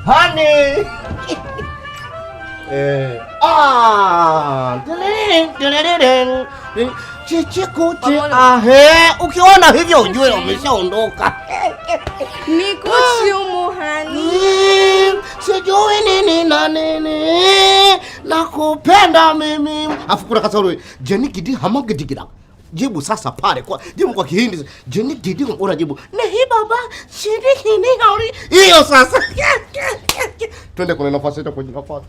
Honey. Ah, chichikuchi ahe, ukiona hivyo ujue umeshaondoka. Nikuchumu hani. Sijui nini na nini, nakupenda mimi. Afu kuna kasoro jeni gidi hamagidigira jibu sasa pale kwa jibu kwa Kihindi jeni gidi unajibu nehi baba shiri hini hauri hiyo sasa. Twende kwenye nafasi yetu, kwenye nafasi.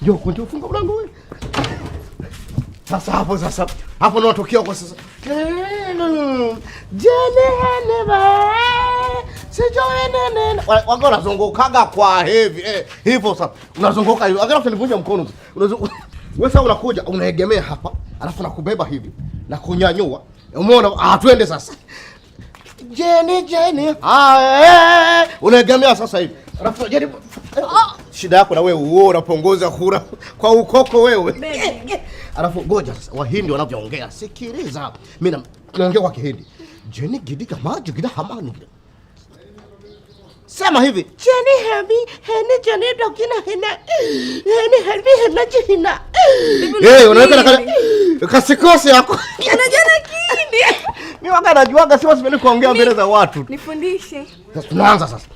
Njoo, njoo, funga mlango wewe. Sasa hapo sasa. Hapo ndo natokea kwa sasa. Jene hene ba. Sijui nene. Wanga unazungukaga kwa hivi. Hivyo sasa. Unazunguka hivi. Angalau utanivunja mkono. Unazunguka. Wewe sasa unakuja unaegemea hapa, alafu nakubeba hivi na kunyanyua. Umeona? Ah, twende sasa. Jeni jeni. Ah, unaegemea sasa hivi. Alafu jaribu. Shida yako na wewe uo unapongoza kura kwa ukoko wewe. Alafu ngoja sasa Wahindi wanavyoongea. Sikiliza. Mimi naongea kwa Kihindi. Jeni gidi kama jigida hamani. Sema hivi. Jeni hemi heni jeni dokina hena. Heni hemi hena jina. Eh, unaweka na kale kasikose yako. Unajua na Kihindi. Mimi wanga najuaga sio sipendi kuongea mbele za watu. Nifundishe. Sasa tunaanza sasa.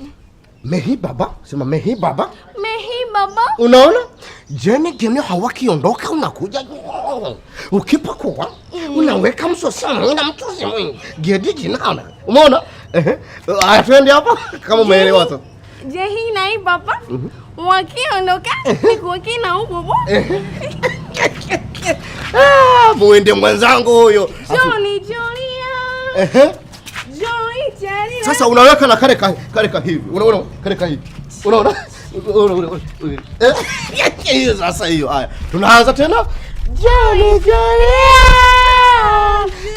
Mehi baba, sema mehi baba. Mehi baba. Unaona? Jeni geni hawakiondoka unakuja. Ukipakua unaweka msosi mwingi na mchuzi mwingi. Gedi jina. Umeona? Aya twende hapa kama umeelewa sasa. Jehi nai baba. Wakiondoka nikuwaki na ubobo. Ah, muende mwenzangu huyo. Joni Jolia. Joni Jolia. Sasa unaweka na kale ka hivi. Unaona kale ka hivi. Unaona? Hiyo sasa hiyo. Haya. Tunaanza tena. Joni Jolia.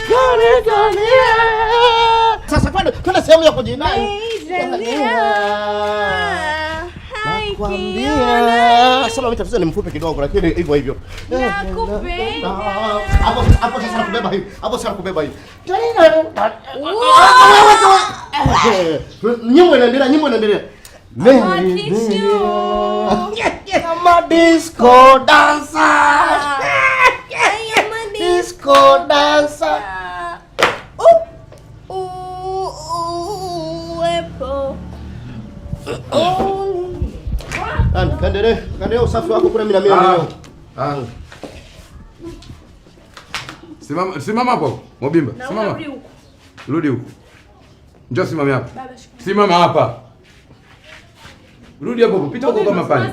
Joni Jolia. Sasa twende sehemu ya kujinai. Nakwambia. Sema mimi tatizo ni mfupi kidogo lakini hivyo hivyo. Nakupenda. Hapo hapo sasa nakubeba hivi. Hapo sasa nakubeba hivi. Nyimbo inaendelea, nyimbo inaendelea. I'm a disco dancer. I am a disco dancer. Kaendelee, kaendelee usafi wako kule mimi na mimi leo. Simama, simama hapo. Mobimba, simama. Rudi huku. Njoo simama hapa. Simama hapa. Rudi hapo, pita huko kama pale.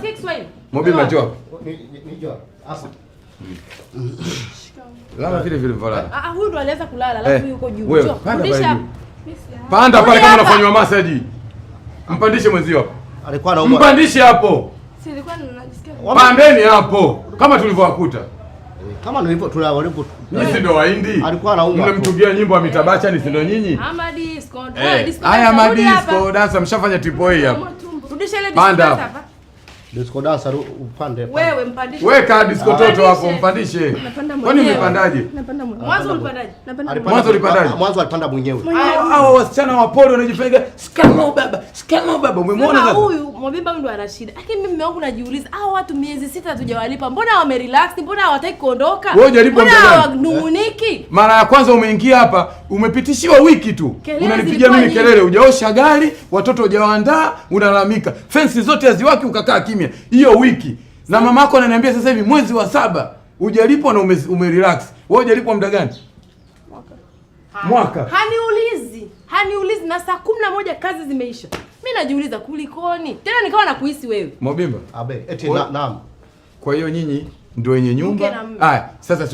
Mobimba njoo hapa. Ni njoo. Hapa. Lala vile vile mvalala. Ah, huyu ndo alianza kulala, alafu yuko juu. Wewe, panda pale juu. Panda pale kama unafanywa massage. Mpandishe mwenzio hapo. Alikuwa anaumwa. Mpandishe hapo. Si nilikuwa najisikia. Pandeni hapo kama tulivyowakuta. Kama nilivyo tulivyo. Nyinyi ndio Wahindi. Alikuwa anaumwa. Mnamtungia nyimbo wa Mitabacha ni si ndio nyinyi? Ama disco. Disco. Haya ma disco dancer mshafanya tipo hii hapa. Rudisha ile disco Panda dancer hapa. Disco dancer upande. Wewe mpandishe. Weka disco toto hapo mpandishe. Napanda Kwani mwenyewe. umepandaje? Napanda mwenyewe. Mwanzo ulipandaje? Napanda Alipanda- Mwanzo ulipandaje? Mwanzo alipanda mwenyewe. Hao wasichana wa poli wanajifanya shikamoo baba, shikamoo baba. Umemwona Sasa sasa? huyu Mwabimba huyu ndo ana shida. Lakini mimi mume wangu najiuliza, hao watu miezi 6 hatujawalipa. Mbona wamerelax? Mbona hawataki kuondoka? Wewe hujalipwa Mbona muda gani? hawanung'uniki? Mara ya kwanza umeingia hapa, umepitishiwa wiki tu. Kelele Unanipigia zilikuwa mimi nyingi. kelele, hujaosha gari, watoto hujawaandaa, unalalamika. Fensi zote haziwaki ukakaa kimya. Hiyo wiki. Na mamako ananiambia sasa hivi mwezi wa 7 hujalipwa na umerelax. Wewe hujalipwa muda gani? Mwaka. Haniulizi. Haniulizi na saa 11 kazi zimeisha. Mimi najiuliza kulikoni? Tena nikawa nakuhisi wewe. Mwabimba. Abe, eti naam. Kwa hiyo nyinyi ndio wenye nyumba. Mke na mume. Haya, sasa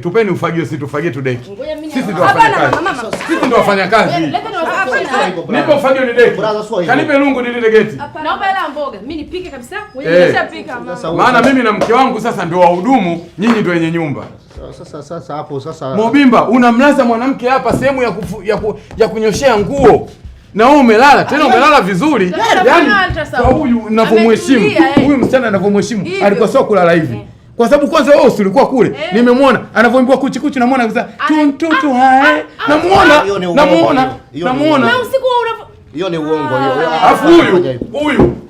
tupeni ufagio, si tufagie tudeki. Ngoja mimi Sisi ndio Hapana, wafanyakazi. mama, mama. Sisi ndio wafanyakazi. Leta niwasafishe. Nipe ufagio ni deki. Brother, sio hivyo. Kanipe lungu nilinde geti. Naomba hela ya mboga. Mimi nipike kabisa. Ngoja nimeshapika mama. Sasa Maana mimi na mke wangu sasa ndio wahudumu, nyinyi ndio wenye nyumba. Sasa sasa hapo sasa. Mobimba, unamlaza mwanamke hapa sehemu ya kunyoshea nguo. Na wewe umelala, tena umelala vizuri. Sasa Yaani fanya ultrasound. kwa huyu ninavyomheshimu, Ametulia, eh. huyu msichana ninavyomheshimu, Hivyo. alikuwa sio kulala hivi. Kwa sababu kwanza wewe ulikuwa kule. Nimemwona anavyoimbwa kuchi kuchi, namuona kabisa. Tuntutu hae. Namuona. Namuona. Namuona. Na usiku wewe hiyo ni uongo hiyo. Alafu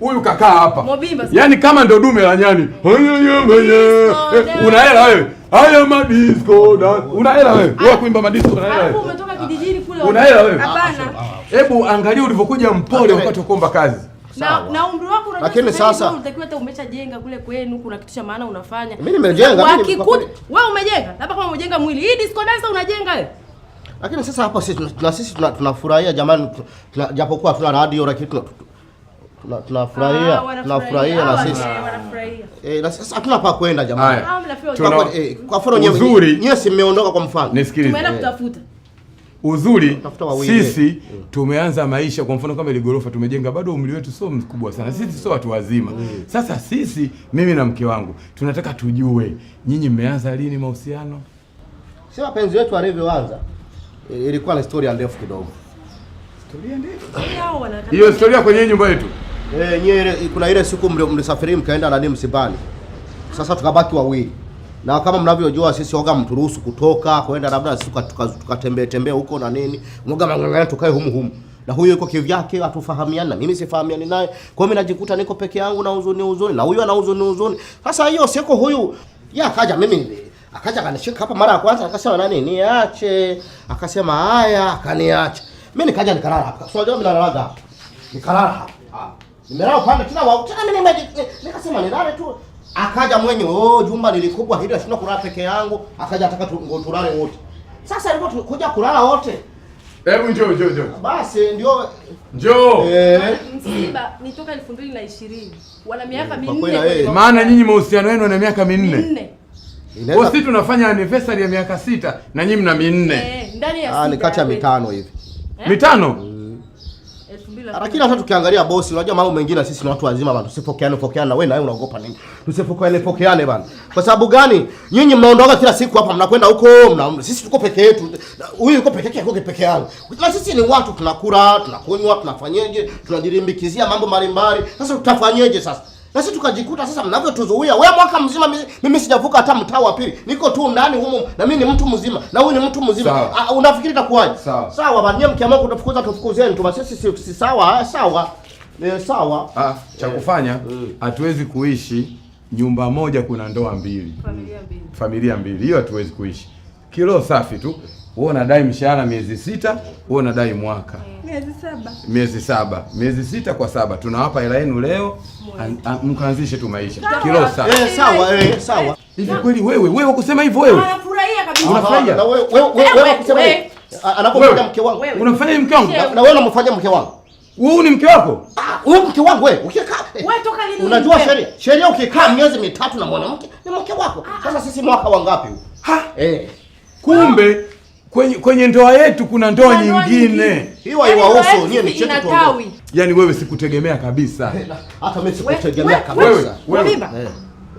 huyu kakaa hapa. Yaani kama ndo dume la nyani. Una hela wewe. Haya madisco. Una hela wewe. Wewe kuimba madisco una hela wewe. Umetoka kijijini kule. Una hela wewe. Hapana. Hebu angalia ulivyokuja mpole wakati wa kuomba kazi. Na umri wako unajua. Lakini sasa unatakiwa hata umeshajenga kule kwenu, kuna kitu cha maana unafanya. Mimi nimejenga. Wewe umejenga. Labda kama umejenga mwili. Hii disco dancer unajenga wewe. Lakini sasa hapo sisi tunafurahia jamani, japokuwa tuna radio lakini tunafurahia, tunafurahia na sisi. Na sasa hatuna pa kwenda jamani. Kwa mfano nyewe si mmeondoka kwa mfano. Nisikilize. Tumeenda kutafuta. Uzuri sisi tumeanza maisha, kwa mfano kama ile gorofa tumejenga, bado umri wetu sio mkubwa sana. Sisi sio watu wazima. Sasa sisi, mimi na mke wangu, tunataka tujue nyinyi mmeanza lini mahusiano? Si wapenzi wetu walivyoanza. Ilikuwa na historia ndefu kidogo. Historia ndefu? Hiyo historia kwenye nyumba yetu. Nyewe kuna ile siku mlisafiri mkaenda na msibani. Sasa tukabaki wawili. Na kama mnavyojua sisi waga mturuhusu kutoka kwenda labda sisi tukatembee tembea huko na nini. Mwoga mangangana tukae humu humu. Na huyu yuko kivyake hatufahamiani na mimi sifahamiani naye. Kwa hiyo mimi najikuta niko peke yangu na huzuni huzuni na huyu ana huzuni huzuni. Sasa hiyo siku huyu ya akaja mimi akaja akanishika hapa mara ya kwanza akasema nani niache, akasema haya akaniacha. Mimi nikaja nikalala hapa. So unajua mimi nalalaga hapa. Nikalala hapa. Nimelala upande tena wa tena mimi nikasema nilale tu. Akaja mwenye, oh jumba lilikubwa hili nashindwa kulala peke yangu, akaja ataka tulale wote. Sasa alipo kuja kulala wote. Hebu njoo njoo njoo. Basi ndio njoo. Msiba ni toka 2020. Wana miaka minne. Maana nyinyi mahusiano yenu na miaka minne. Kwa sisi tunafanya anniversary ya miaka 6 na nyinyi mna minne. Ndani ya sita. Ni kati ya 5 hivi. 5? Lakini hata tukiangalia bosi, unajua mambo mengine sisi ni watu wazima bana, tusipokeane pokeane na wewe na wewe unaogopa nini? Tusipokeane pokeane bana. Kwa sababu gani? Nyinyi mnaondoka kila siku hapa mnakwenda huko, sisi tuko peke yetu. Huyu yuko peke yake, yuko peke yangu. Na sisi ni watu tunakula, tunakunywa, tunafanyeje? Tunajirimbikizia mambo mbalimbali. Sasa tutafanyeje sasa? Na sisi tukajikuta sasa mnavyotuzuia. Wewe mwaka mzima mimi sijavuka hata mtaa wa pili. Niko tu ndani humo na mimi ni mtu mzima na huyu ni mtu mzima. Unafikiri itakuwaje? Sawa bana, nyie mkiamua kutufukuza tufukuzeni tu. Basi sisi si sawa, sawa. Sawa. Cha kufanya hatuwezi kuishi nyumba moja kuna ndoa mbili. Familia mbili. Familia mbili. Hiyo hatuwezi kuishi. Kilo safi tu. Wewe unadai mshahara miezi 6, wewe unadai mwaka. Miezi 7. Miezi 7. Miezi 6 kwa 7. Tunawapa hela yenu leo, mkaanzishe tu maisha. Kilo safi. Sawa, sawa. Hivi kweli wewe wakusema hivyo wewe? Anafurahia kabisa. Unafurahia? Na wewe wakusema hivyo. Anapofanya mke wangu. Unamfanya mke wangu? Na wewe unamfanya mke wangu. Wewe ni mke wako? Wewe mke wangu wewe. Ukikaa. Wewe toka lini? Unajua sheria. Sheria ukikaa miezi 3 na mwanamke ni mke wako. Sasa sisi mwaka wangapi huu? Ha. Kumbe kwenye ndoa yetu kuna ndoa nyingine. Hiyo haiwahusu, nyie ni chetu tu. Yaani wewe sikutegemea kabisa. Hata mimi sikutegemea kabisa. Wewe.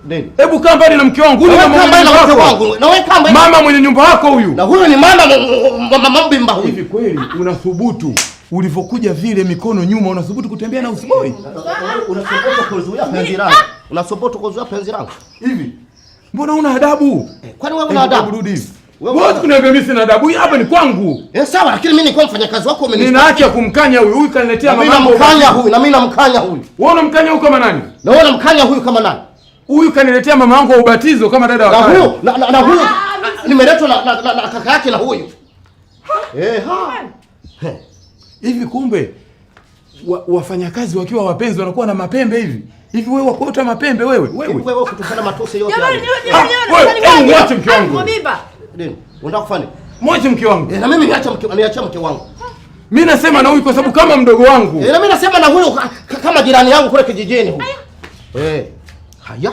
Nini? Hebu kaa mbali na mke wangu. Huyu ni mama wangu. Na wewe kaa mbali. Mama mwenye nyumba wako huyu. Na huyu ni mama mbimba huyu. Hivi kweli unathubutu ulivyokuja vile mikono nyuma unathubutu kutembea na usiboi? Unathubutu kuzuia penzi langu. Unathubutu kuzuia penzi langu. Hivi. Mbona una adabu? Kwani wewe una adabu? Rudi hivi. Wewe kuniambia mimi sina adabu. Hapa ni kwangu. Sawa, lakini mimi nilikuwa mfanyakazi wako umenipa. Nina haki ya kumkanya huyu. Huyu kaniletea mama yangu. Namkanya huyu na mimi namkanya huyu. Wewe unamkanya huyu kama nani? Na wewe unamkanya huyu kama nani? Huyu kaniletea mama yangu wa ubatizo kama dada wa Na huyu na huyu nimeletwa na kaka yake na huyu. Hivi kumbe wafanyakazi wakiwa wapenzi wanakuwa na mapembe hivi. Hivi wewe wakuota mapembe wewe? Wewe kutukana matusi yote. Jamani, wewe mwache mke wangu. Nini? Unataka kufanya? Mwache mke wangu. Na mimi niache mke wangu. Mimi nasema na huyu kwa sababu kama mdogo wangu. Na mimi nasema na huyu kama jirani yangu kule kijijini huyu. Haya.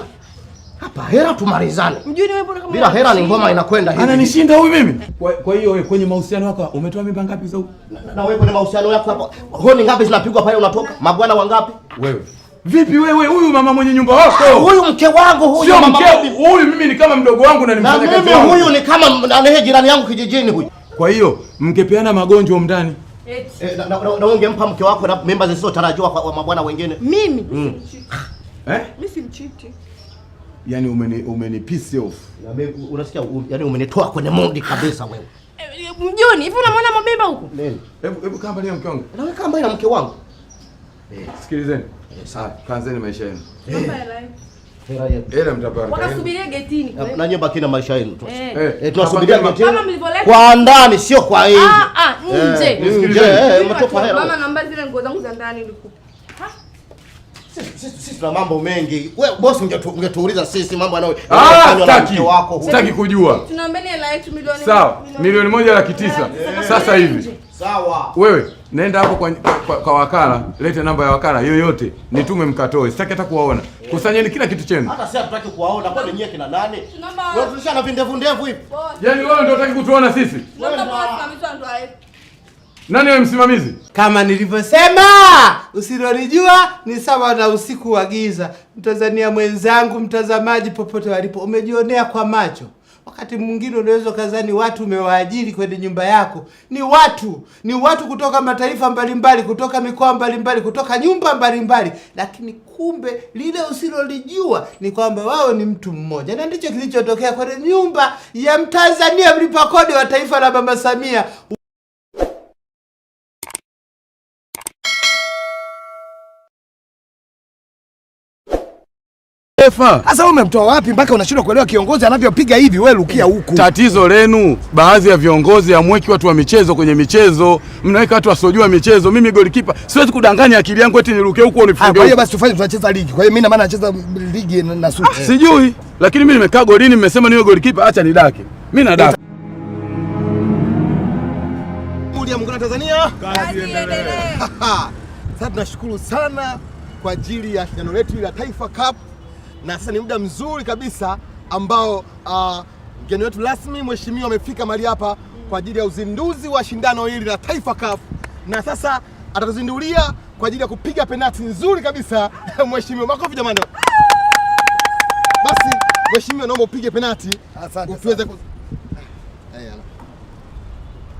Hapa hera tumalizane. Mjuni wewe mbona kama bila hera ni ngoma inakwenda hivi. Ananishinda huyu mimi. Kwa hiyo wewe kwenye mahusiano yako umetoa mimba ngapi za huyu? Na wewe kwenye mahusiano yako hapa honi ngapi zinapigwa pale unatoka? Mabwana wangapi? Wewe. Vipi wewe huyu mama mwenye nyumba wako? Huyu mke wangu huyu sio mama mke huyu, mimi ni kama mdogo wangu na nimfanya kazi wangu. Mimi huyu ni kama anaye jirani yangu kijijini huyu. Kwa hiyo mngepeana magonjwa ndani. Na ungempa mke wako na mimba zisizotarajiwa kwa mabwana wengine. Mimi? Mimi simchiti. Yaani umeni piss off. Na mimi unasikia, yaani umenitoa kwenye mood kabisa wewe. Mjuni, hivi unamwona Mobimba huko? Nini? Hebu kaa mbali na mke wangu. Na wewe kaa mbali na mke wangu. Sikilizeni. Sawa, kaanzeni maisha yenu. Hela yetu. Hela mtapata. Wakasubiria getini. Na nyie bakini na maisha yenu tu. Tunasubiria getini. Kama mlivyoleta. Kwa ndani sio kwa nje. Nje. Nje, umetoka hela. Mama, naomba zile nguo zangu za ndani nikupe. Sisi tuna mambo mengi. Wewe boss ungetuuliza sisi mambo yanayofanywa na mke wako. Sitaki kujua. Tunaombeni hela yetu milioni. Sawa, 1,900,000. Sasa hivi. Sawa. Wewe nenda hapo kwa wakala, lete namba ya wakala yoyote, nitume mkatoe. Sitaki hata kuwaona. Kusanyeni kila kitu chenu. Hata sisi hatutaki kuwaona. Kwani nyie kina nani? Wewe tulishana vindevu ndevu hivi. Yaani wewe ndio unataka kutuona sisi? Tunaomba boss na ndoa yetu. Nani wewe msimamizi? Kama nilivyosema, usilolijua ni sawa na usiku wa giza. Mtanzania mwenzangu, mtazamaji popote walipo, umejionea kwa macho. Wakati mwingine unaweza kazani watu umewaajiri kwenye nyumba yako. Ni watu kutoka mataifa mbalimbali, kutoka mikoa mbalimbali, kutoka nyumba mbalimbali, lakini kumbe lile usilolijua ni kwamba wao ni mtu mmoja. Na ndicho kilichotokea kwenye nyumba ya Mtanzania mlipa kodi wa taifa la Mama Samia. Sasa wewe umemtoa wapi mpaka unashindwa kuelewa kiongozi anavyopiga hivi? Wewe rukia huku. Tatizo lenu baadhi ya viongozi hamweki watu wa michezo kwenye michezo, mnaweka watu wasiojua michezo. Mimi goalkeeper siwezi kudanganya akili yangu eti niruke huku au nifunge. Kwa hiyo basi tufanye tunacheza ligi. Kwa hiyo mimi na maana nacheza ligi na suti. Sijui, lakini mimi nimekaa golini, nimesema niwe goalkeeper, acha nidake. Mimi nadaka. Jamhuri ya Muungano wa Tanzania. Kazi iendelee. Sasa tunashukuru sana kwa ajili ya shindano letu la Taifa Cup. Na sasa ni muda mzuri kabisa ambao mgeni wetu rasmi mheshimiwa amefika mahali hapa kwa ajili ya uzinduzi wa shindano hili la Taifa Cup. Na sasa atatuzindulia kwa ajili ya kupiga penalti nzuri kabisa. Mheshimiwa, makofi jamani. Basi mheshimiwa, naomba upige penalti. Asante. Tuweze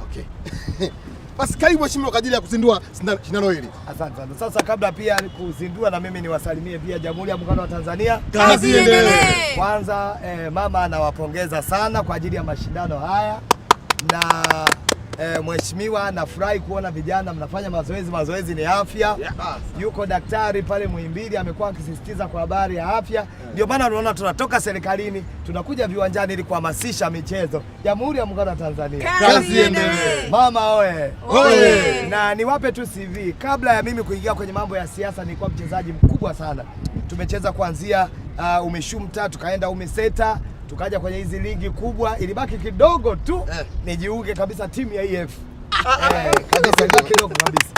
Okay. Basi karibu mheshimiwa kwa ajili ya kuzindua shindano hili. Asante sana. Sasa kabla pia kuzindua, na mimi niwasalimie pia Jamhuri ya Muungano wa Tanzania. Kazi iendelee. Kwanza mama anawapongeza sana kwa ajili ya mashindano haya na mheshimiwa, nafurahi kuona vijana mnafanya mazoezi. Mazoezi ni afya. Yuko daktari pale Muhimbili amekuwa akisisitiza kwa habari ya afya. Ndio maana unaona tunatoka serikalini tunakuja viwanjani ili kuhamasisha michezo. Jamhuri ya Muungano wa Tanzania. Kazi iendelee. Mama oe. Oe. Na niwape tu CV. Kabla ya mimi kuingia kwenye mambo ya siasa nilikuwa mchezaji mkubwa sana. Tumecheza kuanzia Umeshumta, tukaenda Umiseta, tukaja kwenye hizi ligi kubwa. Ilibaki kidogo tu nijiunge kabisa timu ya EF. Kabisa, ilibaki kidogo kabisa.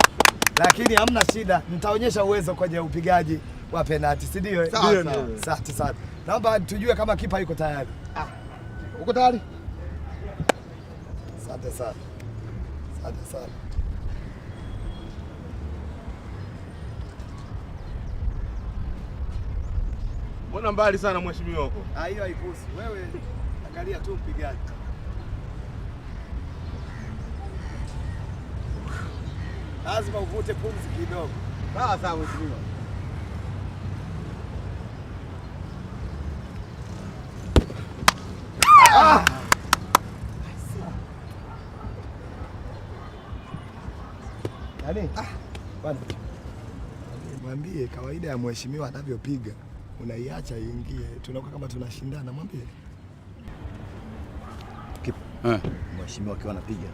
Lakini hamna shida, nitaonyesha uwezo kwenye upigaji wa penalti, si ndio? Sawa. Asante sana. Naomba tujue kama kipa yuko tayari. Uko tayari? Asante sana. Asante sana. Mbona mbali sana mheshimiwa huko? Hiyo haikuhusu. Wewe angalia tu mpigaji. Lazima uvute pumzi kidogo. Sawa sawa mheshimiwa. Yaani, bwana. Mwambie kawaida ya mheshimiwa anavyopiga unaiacha iingie, tunakuwa kama tunashindana. Mwambie Mheshimiwa akiwa anapiga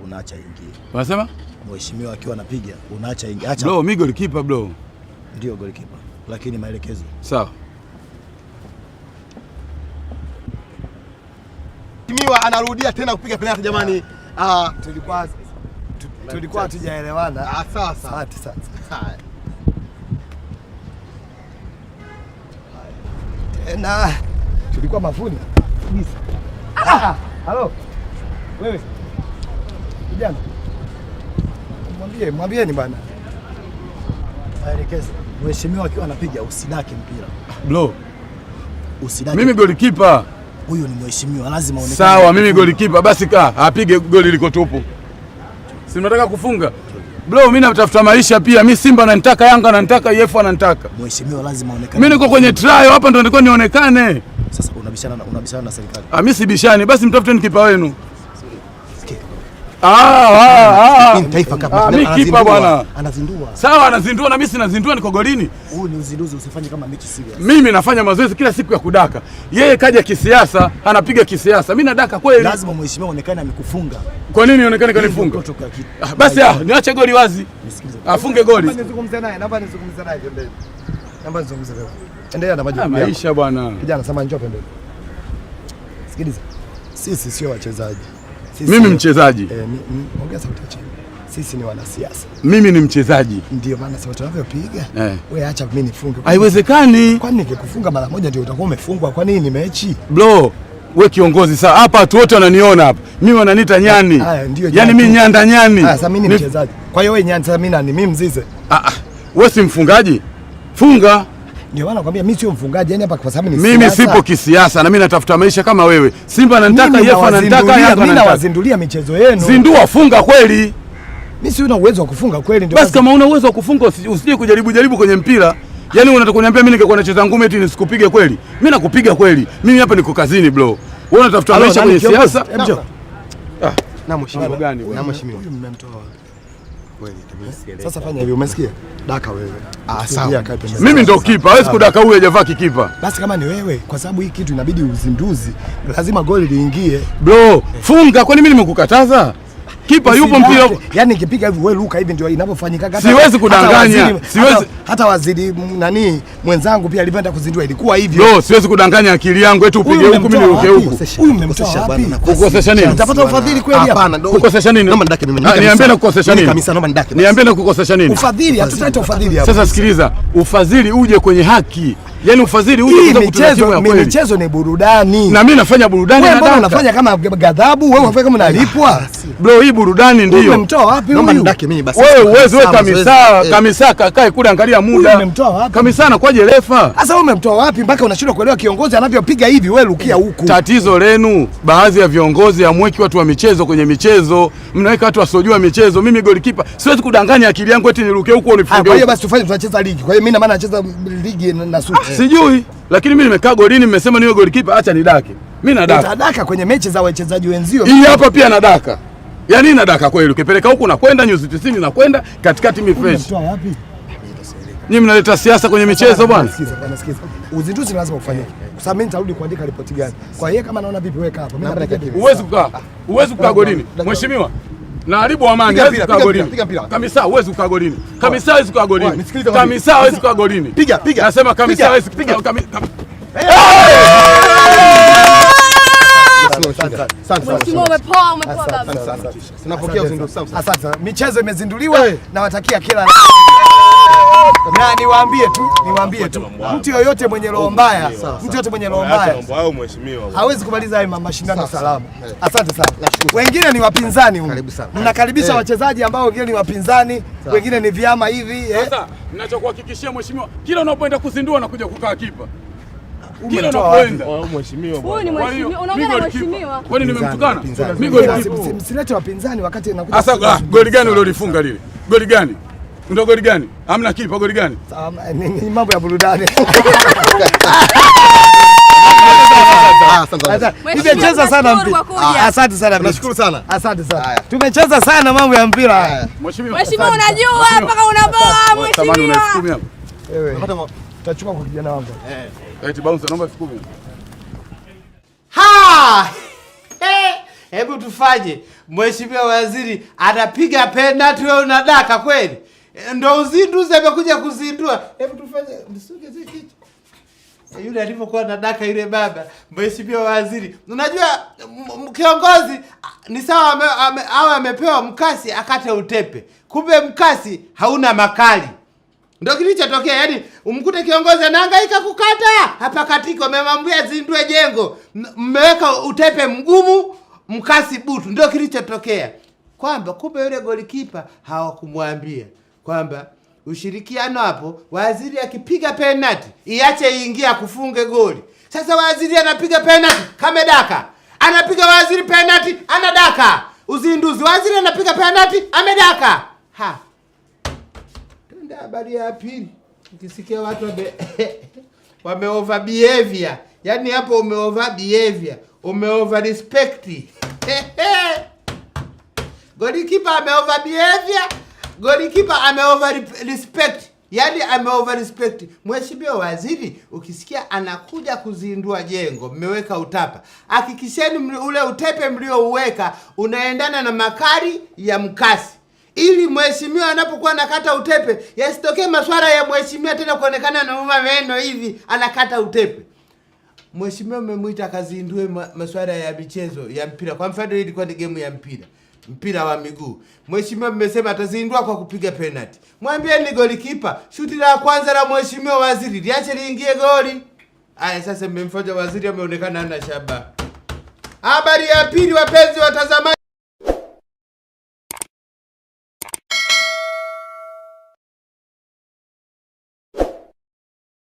unaacha ingie. Unasema? Mheshimiwa akiwa anapiga unaacha ingie. Acha. Bro, mimi goalkeeper bro. Ndio goalkeeper, lakini maelekezo. Sawa. Mheshimiwa anarudia tena kupiga penalti jamani. Tulikuwa hatujaelewana. Sawa sawa. Asante sana. Na tulikuwa mafuni kabisa. Halo. Wewe. Kijana. Mwambieni bwana. Maelekezo. Mheshimiwa akiwa anapiga usidake mpira. Bro. Usidake. Mimi goalkeeper. Huyu ni mheshimiwa, lazima aonekane. Sawa, mimi goalkeeper basi kaa, apige goli liko tupu. Si mnataka kufunga? Bro, mimi natafuta maisha pia. Mimi Simba ananitaka, Yanga ananitaka, EF ananitaka. Mheshimiwa lazima aonekane. Mimi niko kwenye trial hapa ndo nilikuwa nionekane. Sasa unabishana na serikali. Ah, mimi sibishani. Basi mtafuteni kipa wenu. Hii ni Taifa Cup. Mimi kipa bwana. Anazindua. Sawa, anazindua na mimi sinazindua, niko golini. Huu ni uzinduzi, usifanye kama mechi serious. Mimi nafanya mazoezi kila siku ya kudaka. Yeye kaja kisiasa, anapiga kisiasa. Mimi nadaka kweli. Lazima mheshimiwa aonekane amekufunga. Kwa nini ionekane kanifunga? Basi niache goli wazi. Afunge goli. Naomba nizungumze naye, naomba nizungumze naye pembeni. Naomba nizungumze naye. Endelea na majukumu yako. Maisha bwana. Kijana, sema njoo pembeni. Sikiliza. Sisi sio wachezaji. Sisi mimi mchezaji. Ongea sauti ya chini. Sisi ni wanasiasa. Mimi ni mchezaji. Ndio maana sasa tunavyopiga. Wewe acha mimi nifunge. Haiwezekani. Kwani nikikufunga mara moja ndio utakuwa umefungwa? Kwa nini ni mechi? Bro, wewe kiongozi sasa hapa watu wote wananiona hapa. Mimi wananiita nyani. Haya ndio. Yaani mimi nyanda nyani. Haya sasa mimi ni mchezaji. Kwa hiyo wewe nyani sasa mimi nani? Mimi mzize. Wewe si mfungaji? Funga. Ndio maana nakwambia mimi sio mfungaji, yani hapa kwa sababu ni mimi sipo kisiasa na mimi natafuta maisha kama wewe. Simba ananitaka, Yefa ananitaka, Yanga ananitaka. Mimi nawazindulia michezo yenu. Zindua, funga kweli. Mimi sina uwezo wa kufunga kweli ndio. Basi kama una uwezo wa kufunga usije kujaribu jaribu kwenye mpira. Yaani unataka kuniambia mimi ningekuwa nacheza ngumi eti nisikupige kweli? Mimi nakupiga kweli. Mimi hapa niko kazini bro. Wewe unatafuta maisha kwenye siasa? Na mheshimiwa gani? Na mheshimiwa. Huyu mmemtoa wapi? Sasa fanya hivi, umesikia? Daka wewe. Sawa. Mimi ndo kipa, hawezi kudaka huyu hajavaa kikipa. Basi kama ni wewe, kwa sababu hii kitu inabidi uzinduzi, lazima goli liingie. Bro, funga, kwani mimi nimekukataza? Kipa yupo mpira. Yaani nikipiga hivi wewe luka hivi ndio inavyofanyika. Siwezi kudanganya. Siwezi hata waziri nani mwenzangu pia alipenda kuzindua ilikuwa hivyo. Bro, siwezi kudanganya akili yangu eti upige huku mimi niruke huku. Huyu mmemtoa wapi? Kukosesha nini? Utapata ufadhili kweli hapa? Hapana, kukosesha nini? Naomba nidake mimi. Niambie na kukosesha nini? Kabisa naomba nidake. Niambie na kukosesha nini? Ufadhili, hatutaki ufadhili hapa. Sasa sikiliza, ufadhili uje kwenye haki. Yaani ufadhili uje kwa michezo, michezo ni burudani. Na mimi nafanya burudani na dada. Unafanya kama ghadhabu, wewe unafanya kama unalipwa. Bro, hii burudani ndio. Umemtoa wapi huyu? Naomba nidake mimi basi. Wewe uweze wewe kamisa, kamisa kakae kule angalia muda. Umemtoa wapi? Kamisa na kwaje refa? Sasa wewe umemtoa wapi mpaka unashindwa kuelewa kiongozi anavyopiga hivi wewe rukia huku? Tatizo lenu baadhi ya viongozi hamweki watu wa michezo kwenye michezo, mnaweka watu wasiojua michezo. Mimi goalkeeper siwezi kudanganya akili yangu eti niruke huku au nifunge. Kwa hiyo basi tufanye tunacheza ligi. Kwa hiyo mimi na maana nacheza ligi na suti. Sijui, lakini mimi nimekaa golini nimesema niwe goalkeeper, acha nidake. Mimi nadaka. Utadaka kwenye mechi za wachezaji wenzio. Hii hapa pia nadaka. Yaani nadaka kweli. Ukipeleka huku nakwenda nyuzi 90 nakwenda katikati mi fresh. Unamtoa wapi? Nyinyi mnaleta siasa kwenye michezo bwana. Sikiza bwana, sikiza. Uzinduzi lazima ufanyike. Kwa sababu mimi nitarudi kuandika ripoti gani. Kwa hiyo kama naona vipi weka hapo. Mimi napiga. Huwezi kukaa. Huwezi kukaa golini. Mheshimiwa. Na haribu amani, huwezi kukaa golini. Kamisa huwezi kukaa golini. Kamisa huwezi kukaa golini. Kamisa huwezi kukaa golini. Piga, piga. Nasema kamisa huwezi kupiga. Mheshimiwa umepoa, umepoa baba. Tunapokea uzinduzi sasa. Asante. Michezo imezinduliwa na watakia kila na niwaambie tu mtu yoyote mwenye roho mbaya, mtu yoyote mwenye roho mbaya hawezi kumaliza haya mashindano salama. Asante sana. Wengine ni wapinzani huko. Mnakaribisha wachezaji ambao wengine ni wapinzani, wengine ni vyama hivi. Sasa ninachokuhakikishia mheshimiwa, kila unapoenda kuzindua na kuja kukaa kipa. Kila unapoenda. Mheshimiwa. Huyu ni mheshimiwa. Unaongea na mheshimiwa. Kwani nimemtukana? Mimi goli. Msilete wapinzani wakati inakuja. Sasa goli gani uliolifunga lile? Goli gani? Ndio goli gani? Hamna kipa goli gani? Ni mambo ya burudani. Tumecheza sana mpira. Asante sana. Nashukuru sana. Asante sana. Tumecheza sana mambo ya mpira. Mheshimiwa. Mheshimiwa unajua mpaka unaboa mheshimiwa. Wewe. Tutachukua kwa kijana wangu. Eti bounce naomba 10,000. Ha! Hebu tufanye. Mheshimiwa Waziri anapiga penalty wewe unadaka kweli? Ndio uzinduzi amekuja kuzindua. Hebu tufanye msuke kichwa. Yule alipokuwa anadaka yule baba, Mheshimiwa Waziri. Unajua kiongozi ni sawa awe amepewa mkasi akate utepe. Kumbe mkasi hauna makali. Ndio kilichotokea, yani umkute kiongozi anahangaika kukata, hapa katiki wamemwambia zindue jengo. Mmeweka utepe mgumu, mkasi butu. Ndio kilichotokea. Kwamba kumbe yule golikipa hawakumwambia kwamba ushirikiano hapo, waziri akipiga penalty iache iingie kufunge goli. Sasa waziri anapiga penalty kamedaka. Anapiga waziri penalty anadaka. Uzinduzi waziri anapiga penalty amedaka. Ha, Habari ya pili, ukisikia watu wame over behavior, yaani hapo ume over behavior, ume over respect. Golikipa ame over behavior, golikipa ame over respect, yaani ame over respect. Mheshimiwa Waziri, ukisikia anakuja kuzindua jengo, mmeweka utapa, hakikisheni ule utepe mliouweka unaendana na makali ya mkasi ili mheshimiwa anapokuwa anakata utepe yasitokee maswara ya mheshimiwa tena kuonekana anauma meno hivi anakata utepe. Mheshimiwa mmemwita akazindue maswala ya michezo ya mpira. Kwa mfano hii ilikuwa ni game ya mpira, mpira wa miguu. Mheshimiwa mmesema atazindua kwa kupiga penalty. Mwambieni golikipa, shuti la kwanza la mheshimiwa waziri liache liingie goli. Aya, sasa mmemfanya waziri ameonekana hana shabaha. Habari ya pili, wapenzi watazamaji.